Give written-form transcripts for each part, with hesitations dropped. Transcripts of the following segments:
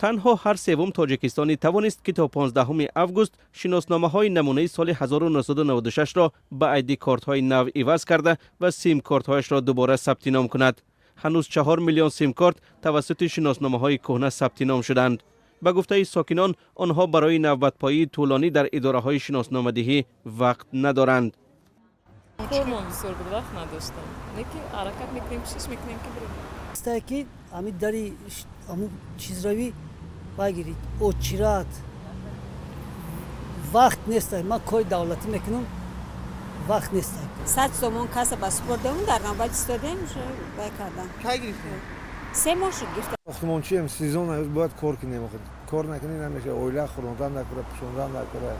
Танҳо ҳар севум тоҷикистонӣ тавонист, ки то 15 август шиносномаҳои намунаи соли 1996-ро ба айди-кортҳои нав иваз карда ва симкортҳояшро дубора сабти ном кунад. Ҳанӯз 4 миллион симкорт тавассути шиносномаҳои кӯҳна сабти ном шуданд. Ба гуфтаи сокинон, онҳо барои навбатпоии тӯлонӣ дар идораҳои шиносномадиҳӣ вақт надоранд. Кормон бисёр буд, вақт надоштам. Лекин ҳаракат мекунем, кӯшиш мекунем, ки бирем. Ки ҳами дари ҳамун чизравӣ багирид, очередь, вақт нест. Ман кори давлатӣ мекунам, вақт нест. 100 сомон каса ба супордем, дар навбат истодем, бай кардам. Кай гирифтем? 3 моҳ шуд гирифта. Сохтмончием, сезон, бояд кор кунем. Кор накунӣ, намеша. Оила хӯрондан накура, пӯшондан накура,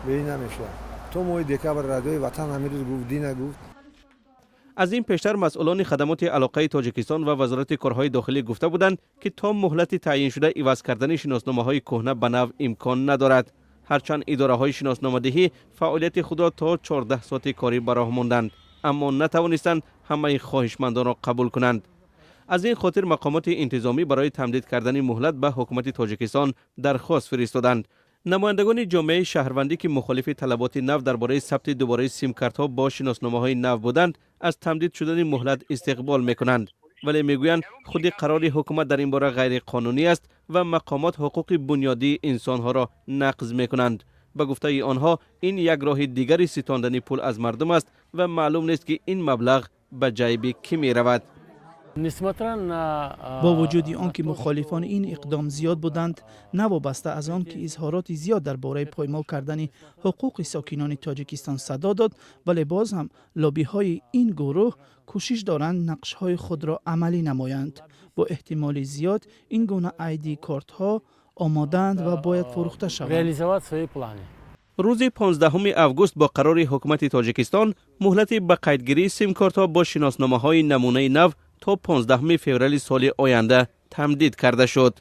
беи намеша. То моҳи декабр Радиои Ватан ҳамин рӯз гуфт, дина гуфт. Аз ин пештар масъулони хадамоти алоқаи Тоҷикистон ва Вазорати корҳои дохилӣ гуфта буданд, ки то муҳлати таъйиншуда иваз кардани шиносномаҳои кӯҳна ба нав имкон надорад. Ҳарчанд идораҳои шиносномадиҳӣ фаъолияти худро то 14 соати корӣ ба роҳ монданд, аммо натавонистанд ҳамаи хоҳишмандонро қабул кунанд. Аз ин хотир мақомоти интизомӣ барои тамдид кардани муҳлат ба ҳукумати Тоҷикистон дархост фиристоданд. Намояндагони ҷомеаи шаҳрвандӣ, ки мухолифи талаботи нав дар бораи сабти дубораи симкартҳо бо шиносномаҳои нав буданд, аз тамдид шудани муҳлат истиқбол мекунанд, вале мегӯянд, худи қарори ҳукумат дар ин бора ғайриқонунӣ аст ва мақомот ҳуқуқи бунёдии инсонҳоро нақз мекунанд. Ба гуфтаи онҳо, ин як роҳи дигари ситондани пул аз мардум аст ва маълум нест, ки ин маблағ ба ҷайби кӣ меравад. Бо вуҷуди он ки мухолифони ин иқдом зиёд буданд, навобаста аз он ки изҳороти зиёд дар бораи поймол кардани ҳуқуқи сокинони Тоҷикистон садо дод, вале боз ҳам лоббиҳои ин гурӯҳ кӯшиш доранд нақшҳои худро амалӣ намоянд. Бо эҳтимоли зиёд ин гуна айди кортҳо омодаанд ва бояд фурӯхта шаванд. Рӯзи 15 август бо қарори ҳукумати Тоҷикистон муҳлати ба қайдгирии симкортҳо бо шиносномаҳои намунаи нав то 15 феврали соли оянда тамдид карда шуд.